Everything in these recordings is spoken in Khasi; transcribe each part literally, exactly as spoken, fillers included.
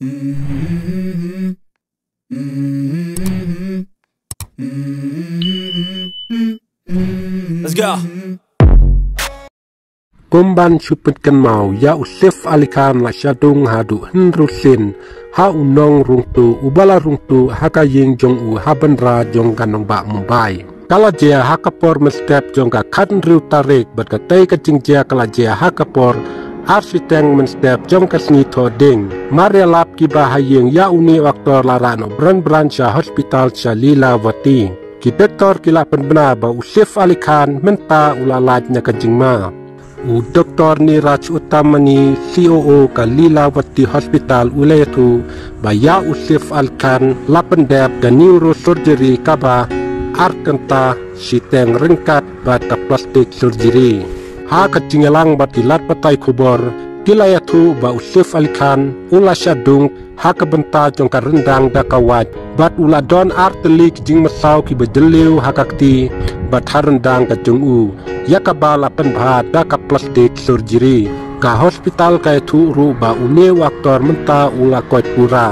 Let's go. Kumban shu pynkynmaw, ïa u Saif Ali Khan la shah dung haduh hynriew sien ha u nongrung tu, u ba la rung tu ha ka ïing jong u ha bynra jong ka nongbah Mumbai. Ka la jia ha ka por mynstep jong ka khathynriew tarik, bad katei ka jingjia ka la jia ha ka por ar shiteng mynstep jong ka sngi Thohdieng. Mar ïalap kiba ha ïing ïa une u actor la rah noh bran bran sha hospital sha Lilavati. Ki doktor ki la pynbna ba u Saif Ali Khan mynta u la lait na ka jingma. U Doktor Niraj Uttamani, C O O ka Lilavati Hospital, u la ïathuh ba ïa u Saif Ali Khan la pyndep da neurosurgery kaba ar kynta shiteng ryngkat bad ka plastic surgery. Ha ka jingïalang bad ki lad pathai khubor, ki la ïathuh ba u Saif Ali Khan u la shah dung ha ka bynta jong ka ryndang da ka wait, bad u la don ar tylli ki jingmynsaw kiba jylliew ha ka kti bad ha ryndang ka jong u, ïa kaba la pynbha da ka plastic surgery. Ka hospital ka ïathuh ruh ba une u actor mynta u la koit pura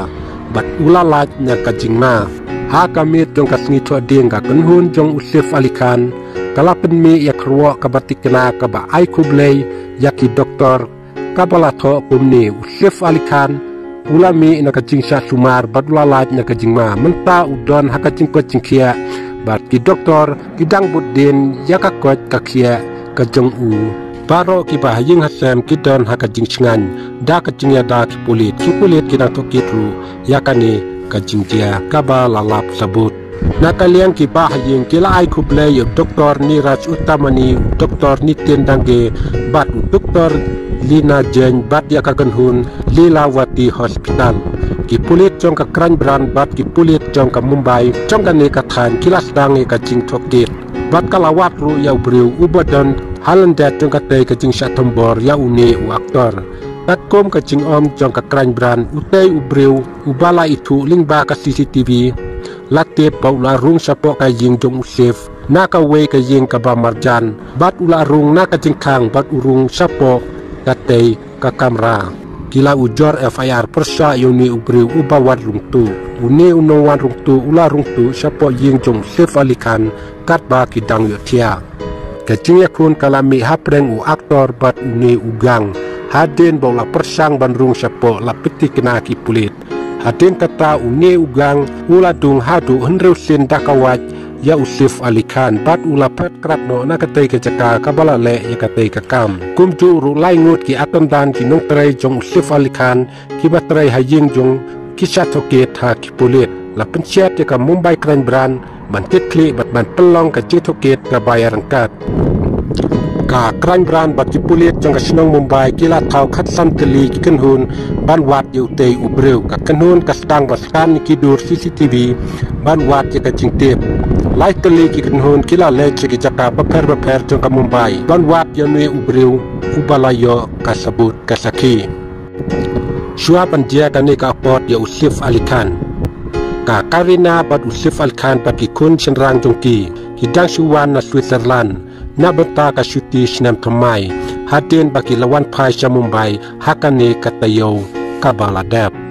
bad u la lait na ka jingma. Ha ka miet jong ka sngi Thohdieng, ka kynhun jong u Saif Ali Khan ka la pynmih ïa ka kyrwoh kaba thikna kaba ai khublei ïa ki doktor, kaba la thoh kumne: u Saif Ali Khan u la mih na ka jingshah sumar bad u la lait na ka jingma. Mynta u don ha ka jingkoit jingkhiah bad ki doktor ki dang bud dien ïa ka koit ka khiah ka jong u. Baroh kiba ha ïing ha sem ki don ha ka jingshngaiñ da ka jingïada ki pulit. Ki pulit ki dang tohkit ruh ïa kane ka jingjia kaba la lap sabut. Na ka liang kiba ha ïing ki la ai khublei ïa u Doktor Niraj Uttamani, u Doktor Nitin Dange bad u Doktor Lina Jain bad ïa ka kynhun Lilavati Hospital. Ki pulit jong ka Crime Branch bad ki pulit jong ka Mumbai jong kane ka thaiñ ki la sdang ïa ka jingtohkit. Bad ka la wad ruh ïa u briew uba don ha lyndet jong katei ka jingshah thombor ïa une u actor. Katkum ka jingong jong ka Crime Branch, utei u briew uba la ithuh lyngba ka C C T V la tip ba u la rung shapoh ka ïing jong u Saif na kawei ka ïing kaba marjan, bad u la rung na ka jingkhang bad u rung shapoh katei ka kamra. Ki la ujor F I R pyrshah ïa une u briew uba wan rung tu. Une u nongwan rung tu u la rung tu shapoh ïing jong u Saif Ali Khan katba ki dang ïohthiah. Ka jingïakhun ka la mih hapdeng u actor bad une u gang. Hadien ba u la pyrshang ban rung shapoh, la pynthikna ki pulit. Hadien kata une u gang u la dung haduh hynriew sien da ka wait ïa u Saif Ali Khan bad u la phet krad noh na katei ka jaka kaba la leh ïa katei ka kam. Kumjuh ruh lai ngut ki attendant, ki nongtrei jong u Saif Ali Khan, kiba trei ha ïing jong u ki shah tohkit ha ki pulit. La pynshitom ïa ka Mumbai Crime Branch ban kitkhlieh bad ban pynlong ka jingtohkit kaba ïaryngkat. Ka Crime Branch bad ki pulit jong ka shnong Mumbai ki la thaw khatsan tylli ki kynhun ban wad ïa utei u briew. Ka kynhun ka sdang ban scan ïa ki dur C C T V ban wad ïa ka jingtip. Lai tylli ki kynhun ki la leit sha ki jaka bapher bapher jong ka Mumbai ban wad ïa une u briew uba la ïoh ka sabut ka sakhi. Shuwa ban jia kane ka apot ïa u Saif Ali Khan, ka Kareena bad u Saif Ali Khan bad ki khun shynrang jong ki, ki dang shu wan na Switzerland na bynta ka shuti snem thymmai, hadien ba ki la wan phai sha Mumbai ha kane ka taïew kaba la dep.